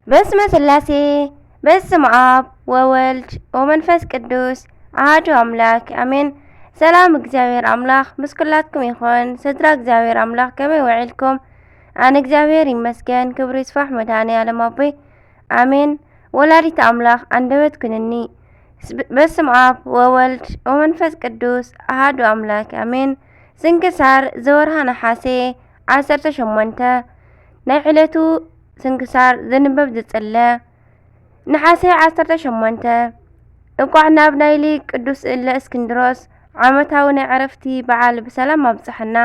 በስመ ስላሴ፣ በስመ ኣብ ወወልድ ወመንፈስ ቅዱስ ኣሃዱ ኣምላክ ኣሜን። ሰላም እግዚኣብሔር ኣምላክ ምስ ኩላትኩም ይኹን። ስድራ እግዚኣብሔር ኣምላክ ከመይ ውዒልኩም? ኣነ እግዚኣብሔር ይመስገን፣ ክብሩ ይስፋሕ መድኃኔ ዓለም ኣቦይ ኣሜን። ወላዲት ኣምላክ ኣንደበት ኩንኒ። በስመ ኣብ ወወልድ ወመንፈስ ቅዱስ ኣሃዱ ኣምላክ ኣሜን። ስንክሳር ዘወርሃ ነሓሴ ዓሰርተ ሸሞንተ። ናይ ዕለቱ ስንክሳር ዝንበብ ዝጽለ። ነሓሴ ዓሰርተ ሸሞንተ። እንቋዕ ናብ ናይ ሊቅ ቅዱስ እለ እስክንድሮስ ዓመታዊ ናይ ዕረፍቲ በዓል ብሰላም ኣብጽሐና።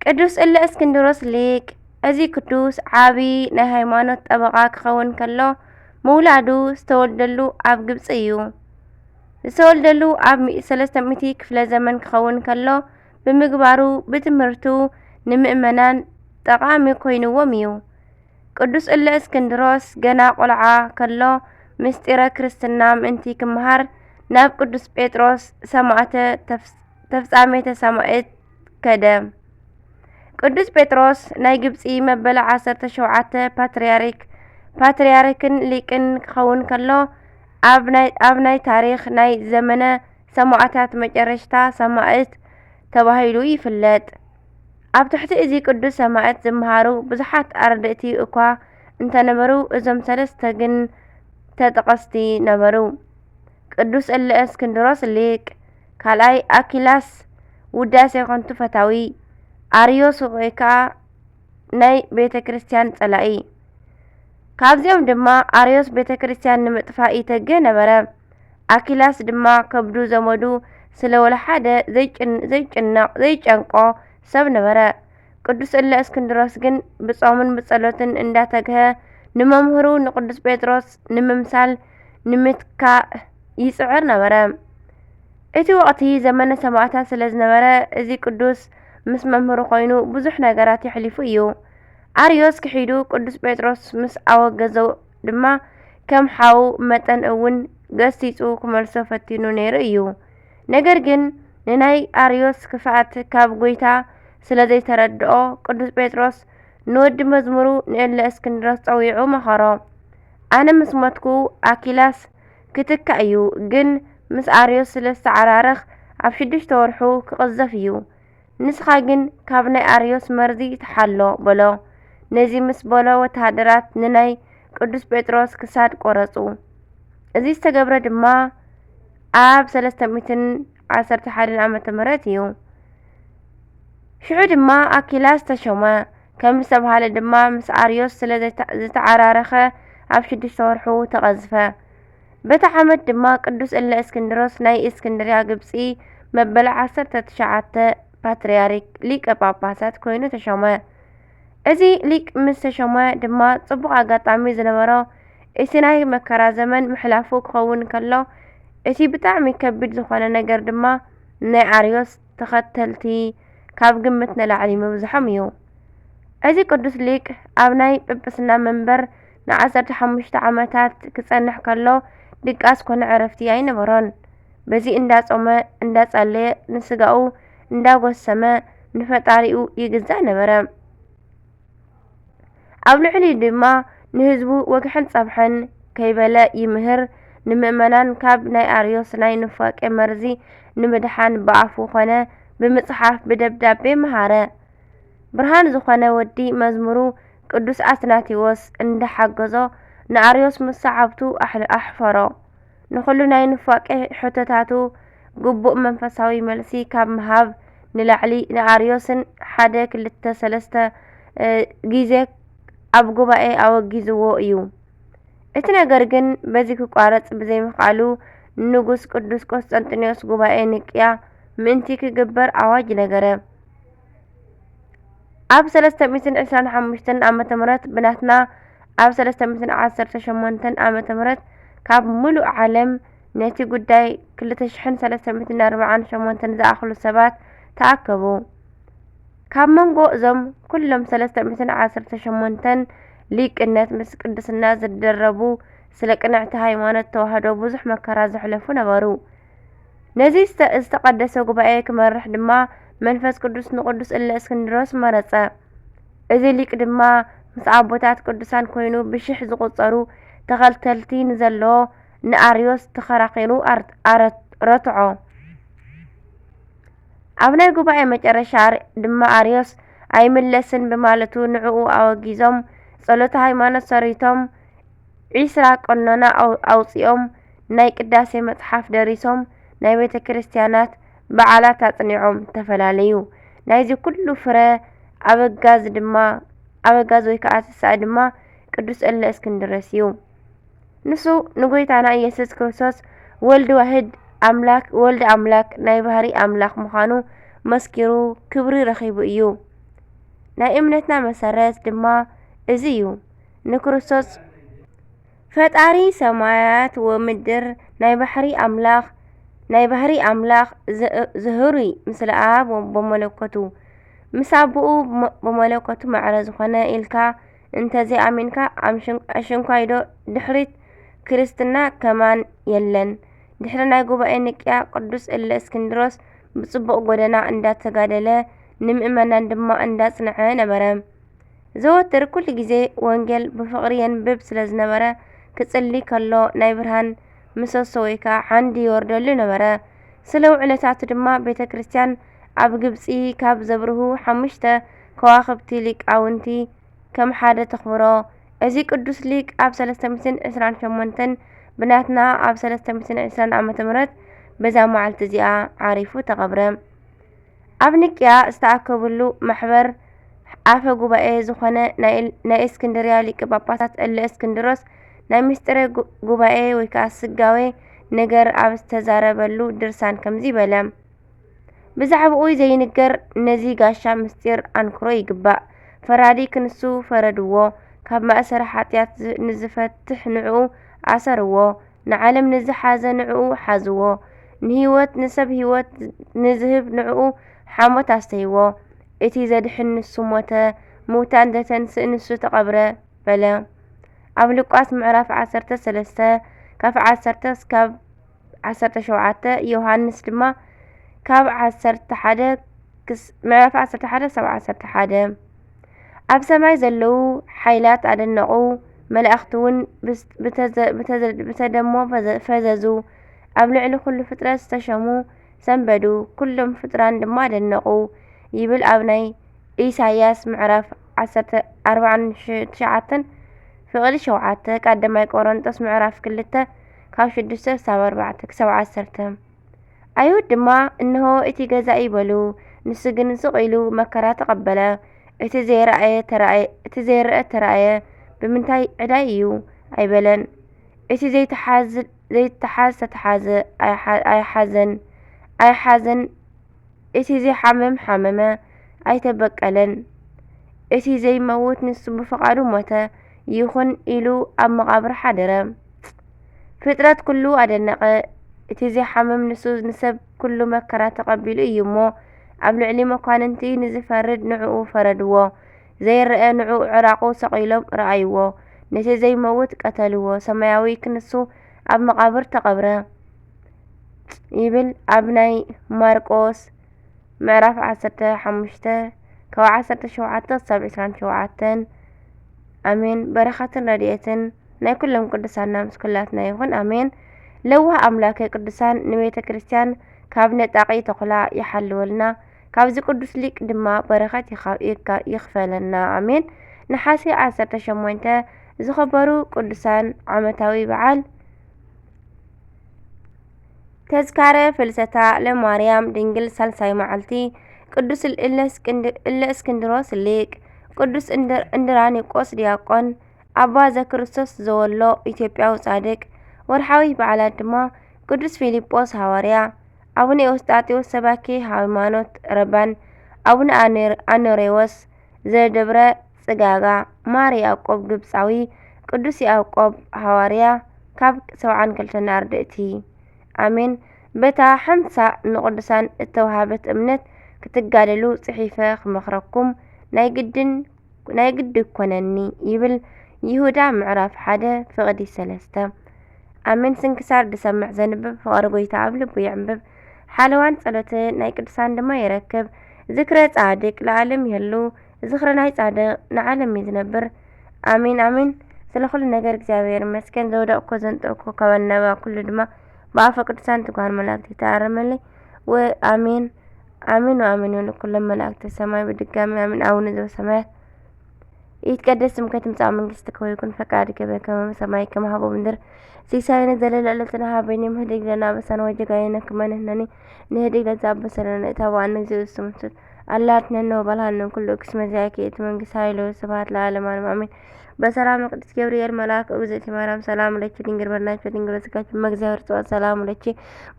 ቅዱስ እለ እስክንድሮስ ሊቅ። እዚ ቅዱስ ዓቢ ናይ ሃይማኖት ጠበቓ ክኸውን ከሎ፣ ምውላዱ ዝተወልደሉ ኣብ ግብጺ እዩ። ዝተወልደሉ ኣብ ሚ-፣ ሰለስተ ሚእቲ ክፍለ ዘመን ክኸውን ከሎ፣ ብምግባሩ ብትምህርቱ ንምእመናን ጠቓሚ ኮይንዎም እዩ። ቅዱስ እለ እስክንድሮስ ገና ቆልዓ ከሎ፣ ምስጢረ ክርስትና ምእንቲ ክመሃር ናብ ቅዱስ ጴጥሮስ ሰማዕተ ተፍስ-፣ ተፍጻሜተ ሰማዕት ከደ። ቅዱስ ጴጥሮስ ናይ ግብጺ መበል ዓሰርተ ሸውዓተ ፓትርያርክ፣ ፓትርያርክን ሊቅን ክኸውን ከሎ፣ ኣብ ናይ፣ ኣብ ናይ ታሪኽ ናይ ዘመነ ሰማዕታት መጨረሽታ ሰማዕት ተባሂሉ ይፍለጥ። ኣብ ትሕቲ እዚ ቅዱስ ሰማዕት ዝመሃሩ ብዙሓት ኣረድእቲ እኳ እንተነበሩ፣ እዞም ሰለስተ ግን ተጠቐስቲ ነበሩ። ቅዱስ እለ እስክንድሮስ ሊቅ፣ ካልኣይ ኣኪላስ ውዳሴ ከንቱ ፈታዊ፣ ኣርዮስ ወይ ከኣ ናይ ቤተ ክርስቲያን ጸላኢ። ካብዚኦም ድማ ኣርዮስ ቤተ ክርስቲያን ንምጥፋእ ይተግህ ነበረ። ኣኪላስ ድማ ከብዱ ዘመዱ ስለ ወላ ሓደ ዘይጭን-፣ ዘይጭነቕ፣ ዘይጨንቆ ሰብ ነበረ። ቅዱስ እለ እስክንድሮስ ግን ብጾምን ብጸሎትን እንዳተግሀ ንመምህሩ ንቅዱስ ጴጥሮስ ንምምሳል ንምትካእ ይጽዕር ነበረ። እቲ ወቕቲ ዘመነ ሰማዕታት ስለ ዝነበረ፣ እዚ ቅዱስ ምስ መምህሩ ኮይኑ ብዙሕ ነገራት የሕሊፉ እዩ። ኣርዮስ ክሒዱ ቅዱስ ጴጥሮስ ምስ ኣወገዞ ድማ፣ ከም ሓው መጠን እውን ገሲጹ ክመልሶ ፈቲኑ ነይሩ እዩ። ነገር ግን ንናይ ኣርዮስ ክፍኣት ካብ ጐይታ ስለ ዘይተረድኦ፣ ቅዱስ ጴጥሮስ ንወዲ መዝሙሩ ንእለ እስክንድሮስ ጸዊዑ መኸሮ። ኣነ ምስ ሞትኩ ኣኪላስ ክትካእ እዩ፣ ግን ምስ ኣርዮስ ስለ ዝተዓራረኽ ኣብ ሽዱሽተ ወርሑ ክቕዘፍ እዩ። ንስኻ ግን ካብ ናይ ኣርዮስ መርዚ ተሓሎ በሎ። ነዚ ምስ በሎ ወተሃደራት ንናይ ቅዱስ ጴጥሮስ ክሳድ ቆረጹ። እዚ ዝተገብረ ድማ ኣብ ሰለስተ ሚእትን ዓሰርተ ሓደን ዓመተ ምህረት እዩ። ሽዑ ድማ ኣኪላስ ተሾመ። ከም ዝተባህለ ድማ ምስ ኣርዮስ ስለ ዘተ-፣ ዝተዓራረኸ ኣብ ሽዱሽተ ወርሑ ተቐዝፈ። በቲ ዓመት ድማ ቅዱስ እለ እስክንድሮስ ናይ እስክንድርያ ግብጺ መበል ዓሰርተ ትሽዓተ ፓትርያርክ ሊቀ ጳጳሳት ኮይኑ ተሾመ። እዚ ሊቅ ምስ ተሾመ ድማ ጽቡቕ ኣጋጣሚ ዝነበሮ እቲ ናይ መከራ ዘመን ምሕላፉ ክኸውን ከሎ፣ እቲ ብጣዕሚ ከቢድ ዝኾነ ነገር ድማ ናይ ኣርዮስ ተኸተልቲ ካብ ግምት ንላዕሊ ምብዝሖም እዩ። እዚ ቅዱስ ሊቅ ኣብ ናይ ጵጵስና መንበር ንዓሰርተ ሓሙሽተ ዓመታት ክጸንሕ ከሎ፣ ድቃስ ኮነ ዕረፍቲ ኣይነበሮን። በዚ እንዳጾመ እንዳጸለየ ንስጋኡ እንዳጎሰመ ንፈጣሪኡ ይግዛእ ነበረ። ኣብ ልዕሊኡ ድማ ንህዝቡ ወግሕን ጸብሐን ከይበለ ይምህር፣ ንምእመናን ካብ ናይ ኣርዮስ ናይ ኑፋቄ መርዚ ንምድሓን ብኣፉ ኾነ ብምጽሓፍ ብደብዳቤ መሃረ። ብርሃን ዝኾነ ወዲ መዝሙሩ ቅዱስ ኣትናቴዎስ እንዳሓገዞ ንኣርዮስ ምስ ሰዓብቱ ኣሕ-፣ ኣሕፈሮ። ንኹሉ ናይ ኑፋቄ ሕቶታቱ ግቡእ መንፈሳዊ መልሲ ካብ ምሃብ ንላዕሊ ንኣርዮስን ሓደ ክልተ ሰለስተ፣ እ፣ ግዜ ኣብ ጉባኤ ኣወጊዝዎ እዩ። እቲ ነገር ግን በዚ ክቋረጽ ብዘይምኽኣሉ ንንጉስ ቅዱስ ቆስጠንጢኖስ ጉባኤ ኒቅያ ምእንቲ ክግበር ኣዋጅ ነገረ። ኣብ ሰለስተ ሚእትን ዕስራን ሓሙሽተን ዓመተ ምህረት ብናትና ኣብ ሰለስተ ሚእትን ዓሰርተ ሸሞንተን ዓመተ ምህረት ካብ ምሉእ ዓለም ነቲ ጉዳይ ክልተ ሽሕን ሰለስተ ሚእትን ኣርብዓን ሸሞንተን ዝኣኽሉ ሰባት ተኣከቡ። ካብ መንጎ እዞም ኩሎም ሰለስተ ሚእትን ዓሰርተ ሸሞንተን ሊቅነት ምስ ቅድስና ዝደረቡ ስለ ቅንዕቲ ሃይማኖት ተዋህዶ ብዙሕ መከራ ዘሕለፉ ነበሩ። ነዚ ዝተ-፣ ዝተቐደሰ ጉባኤ ክመርሕ ድማ መንፈስ ቅዱስ ንቅዱስ እለ እስክንድሮስ መረጸ። እዚ ሊቅ ድማ ምስ ኣቦታት ቅዱሳን ኮይኑ ብሽሕ ዝቑጸሩ ተኸተልቲ ንዘለዎ ንኣርዮስ ተኸራኺሩ ኣር-፣ ኣረ-፣ ረትዖ። ኣብ ናይ ጉባኤ መጨረሻ ኣር-፣ ድማ ኣርዮስ ኣይምለስን ብማለቱ ንዕኡ ኣወጊዞም ጸሎተ ሃይማኖት ሰሪቶም ዒስራ ቀኖና ኣው-፣ ኣውጺኦም ናይ ቅዳሴ መጽሓፍ ደሪሶም ናይ ቤተ ክርስቲያናት በዓላት ኣጽኒዖም ተፈላለዩ። ናይዚ ኩሉ ፍረ ኣበጋዝ ድማ፣ ኣበጋዝ ወይ ከዓ ተሳኢ ድማ ቅዱስ እለ እስክንድሮስ እዩ። ንሱ ንጎይታና ኢየሱስ ክርስቶስ ወልድ ዋህድ ኣምላክ፣ ወልድ ኣምላክ፣ ናይ ባህሪ ኣምላክ ምዃኑ መስኪሩ ክብሪ ረኺቡ እዩ። ናይ እምነትና መሰረት ድማ እዚ እዩ። ንክርስቶስ ፈጣሪ ሰማያት ወምድር ናይ ባሕሪ ኣምላኽ፣ ናይ ባህሪ ኣምላኽ ዘ-፣ ዝህሩይ ምስለ ኣብ ወ-፣ በመለኮቱ፣ ምስ ኣቦኡ ብመ-፣ በመለኮቱ ማዕረ ዝኾነ ኢልካ እንተዘይኣሚንካ፣ ኣምሽን-፣ ኣሽንኳይዶ ድሕሪት ክርስትና ከማን የለን። ድሕሪ ናይ ጉባኤ ንቅያ ቅዱስ እለ እስክንድሮስ ብጽቡቕ ጎደና እንዳተጋደለ፣ ንምእመናን ድማ እንዳጽንዐ ነበረ። ዘወትር ኩሉ ግዜ ወንጌል ብፍቕሪ የንብብ ስለ ዝነበረ፣ ክጽሊ ከሎ ናይ ብርሃን ምሰሶ ወይ ከኣ ዓንዲ ይወርደሉ ነበረ። ስለ ውዕለታቱ ድማ ቤተ ክርስቲያን ኣብ ግብጺ ካብ ዘብርሁ ሓሙሽተ ከዋኽብቲ ሊቃውንቲ ከም ሓደ ተኽብሮ። እዚ ቅዱስ ሊቅ ኣብ ሰለስተ ሚእትን ዕስራን ሸሞንተን ብናትና ኣብ ሰለስተ ሚእትን ዕስራን ዓመተ ምህረት በዛ መዓልቲ እዚኣ ዓሪፉ ተቐብረ። ኣብ ኒቅያ ዝተኣከብሉ ማሕበር ኣፈ ጉባኤ ዝኾነ ናይ እል-፣ ናይ እስክንድርያ ሊቀ ጳጳሳት እለ እስክንድሮስ ናይ ምስጢረ ጉ-፣ ጉባኤ ወይ ከኣ ስጋዌ ነገር ኣብ ዝተዛረበሉ ድርሳን ከምዚ በለ። ብዛዕባኡ ዘይንገር ነዚ ጋሻ ምስጢር ኣንክሮ ይግባእ። ፈራዲ ክንሱ ፈረድዎ፣ ካብ ማእሰሪ ሓጢኣት ዝ-፣ ንዝፈትሕ ንዕኡ ኣሰርዎ፣ ንዓለም ንዝሓዘ ንዕኡ ሓዝዎ፣ ንህይወት ንሰብ ህይወት ንዝህብ ንዕኡ ሓሞት ኣስተይዎ። እቲ ዘድሕን ንሱ ሞተ፣ ምውታን ዘተንስእ ንሱ ተቐብረ በለ። ኣብ ሉቃስ ምዕራፍ ዓሰርተ ሰለስተ ካብ ዓሰርተ እስካብ ዓሰርተ ሸውዓተ፣ ዮሃንስ ድማ ካብ ዓሰርተ ሓደ ክስ-፣ ምዕራፍ ዓሰርተ ሓደ ክሳብ ዓሰርተ ሓደ። ኣብ ሰማይ ዘለዉ ሓይላት ኣደነቑ፣ መላእኽቲ እውን ብስ-፣ ብተዘ-፣ ብተዘ-፣ ብተደሞ ፈዘ-፣ ፈዘዙ። ኣብ ልዕሊ ኩሉ ፍጥረት ዝተሸሙ ሰንበዱ፣ ኩሎም ፍጥራን ድማ ኣደነቑ ይብል ኣብ ናይ ኢሳይያስ ምዕራፍ ዓሰርተ ኣርባዕን ትሽዓተን ፍቕዲ ሸውዓተ፣ ቀዳማይ ቆሮንጦስ ምዕራፍ ክልተ ካብ ሽዱሽተ ክሳብ ኣርባዕተ ክሳብ ዓሰርተ። ኣይሁድ ድማ፣ "እንሆ እቲ ገዛኢ" በሉ። ንሱ ግን ስቕ ኢሉ መከራ ተቐበለ። እቲ ዘይረኣየ ተራእየ፣ እቲ ዘይረአ ተራእየ፣ ብምንታይ ዕዳይ እዩ ኣይበለን። እቲ ዘይተሓዝ-፣ ዘይተሓዝ ተተሓዘ፣ ኣይሓ-፣ ኣይሓዘን፣ ኣይሓዘን። እቲ ዘይሓምም ሓመመ፣ ኣይተበቀለን። እቲ ዘይመውት ንሱ ብፍቓዱ ሞተ፣ ይኹን ኢሉ ኣብ መቓብር ሓደረ። ፍጥረት ኩሉ ኣደነቐ። እቲ ዘይሓምም ንሱ ንሰብ ኩሉ መከራ ተቐቢሉ እዩ እሞ፣ ኣብ ልዕሊ መኳንንቲ ንዝፈርድ ንዕኡ ፈረድዎ። ዘይረአ ንዕኡ ዕራቑ ሰቒሎም ረኣይዎ። ነቲ ዘይመውት ቀተልዎ። ሰማያዊ ክንሱ ኣብ መቓብር ተቐብረ። ይብል ኣብ ናይ ማርቆስ ምዕራፍ ዓሰርተ ሓሙሽተ ካብ ዓሰርተ ሸውዓተ ክሳብ ዕስራን ሸውዓተን። ኣሜን። በረኸትን ረድኤትን ናይ ኩሎም ቅዱሳንና ምስ ኩላትና ይኹን። ኣሜን። ለዋህ ኣምላከ ቅዱሳን ንቤተ ክርስቲያን ካብ ነጣቂ ተኹላ ይሓልወልና፣ ካብዚ ቅዱስ ሊቅ ድማ በረኸት ይኻ-፣ ይካ-፣ ይኽፈለና። ኣሜን። ነሓሴ ዓሰርተ ሸሞንተ ዝኸበሩ ቅዱሳን ዓመታዊ በዓል ተዝካረ ፍልሰታ ለማርያም ድንግል ሳልሳይ መዓልቲ፣ ቅዱስ እለ እስክንድ-፣ እለ እስክንድሮስ ሊቅ፣ ቅዱስ እንድ-፣ እንድራኒቆስ ዲያቆን፣ ኣባ ዘክርስቶስ ዘወሎ ኢትዮጵያዊ ጻድቅ። ወርሓዊ በዓላት ድማ ቅዱስ ፊልጶስ ሃዋርያ፣ ኣቡነ ኤዎስጣቴዎስ ሰባኬ ሃይማኖት ረባን፣ ኣቡነ ኣኔር-፣ ኣኖሬዎስ ዘደብረ ጽጋጋ፣ ማር ያዕቆብ ግብጻዊ፣ ቅዱስ ያዕቆብ ሃዋርያ ካብ ሰብዓን ክልተን ኣርድእቲ። ኣሜን። በታ ሓንሳእ ንቅዱሳን እተውሃበት እምነት ክትጋደሉ ጽሒፈ ክመኽረኩም ናይ ግድን፣ ናይ ግዲ ይኮነኒ ይብል ይሁዳ ምዕራፍ ሓደ ፍቕዲ ሰለስተ። ኣሜን። ስንክሳር ዝሰምዕ ዘንብብ ፍቕሪ ጎይታ ኣብ ልቡ የዕንብብ። ሓለዋን ጸሎት ናይ ቅዱሳን ድማ ይረክብ። ዝክረ ጻድቅ ለዓለም ይህሉ። ዝኽሪ ናይ ጻድቕ ንዓለም እዩ ዝነብር። ኣሜን ኣሜን። ስለ ኩሉ ነገር እግዚኣብሔር ይመስገን። ዘውደቕኮ ዘንጠቕኮ ካብ ኣናባ ኩሉ ድማ ብኣፈ ቅዱሳን ትጓሃር መላእክቲ ተኣረመለይ። ወ ኣሜን ኣሜን ወኣሜን ይሁን። ኩሎም መላእክተ ሰማይ ብድጋሚ ኣሜን። ኣቡነ ዘበሰማያት ይትቀደስ ስምከ ትምጻእ መንግስትከ ወይኩን ፈቃድከ በከመ በሰማይ ከማሁ በምድር። ሲሳየነ ዘለለ ዕለትነ ሀበነ ዮም ህድግ ለነ አበሳነ ወጌጋየነ ከመ ንሕነኒ ንህድግ ለዘአበሰ ለነ ኢታብአነ እግዚኦ ውስተ መንሱት። አላ አድነነ ወባልሐነ እምኩሉ እኩይ እስመ ዚአኪ ይእቲ መንግስት ኃይል ወስብሐት ለዓለመ ዓለም አሜን። በሰላመ ቅዱስ ገብርኤል መልአክ እግዝእቲ ማርያም ሰላም ለኪ ድንግል በድናኪ ወድንግል በስጋኪ እመ እግዚአብሔር ጽባኦት ሰላም ለኪ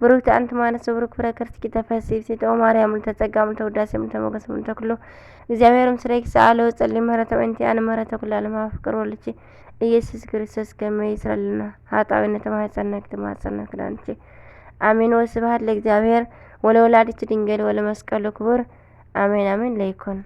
ብሩክቲ አንቲ እም አንስት ወብሩክ ፍሬ ከርሥኪ ተፈሥሒ ፍሥሕት ኦ ማርያም ምልዕተ ጸጋ ምልዕተ ውዳሴ ምልዕተ ሞገስ ምልዕተ ኩሉ እግዚአብሔር ምስሌኪ ሰአሊ ወጸሊ ምህረተ በእንቲአነ ምህረተ ኩሉ ዓለም አብ ፍቅር ወልድኪ ኢየሱስ ክርስቶስ ከመ ይስረልና ኃጣውኢነ ተማሕጸነኪ ተማሕጸነኪ ኪዳንኪ። አሜን። ወስብሐት ለእግዚአብሔር ወለወላዲቱ ድንግል ወለመስቀሉ ክቡር። አሜን አሜን። ለይኩን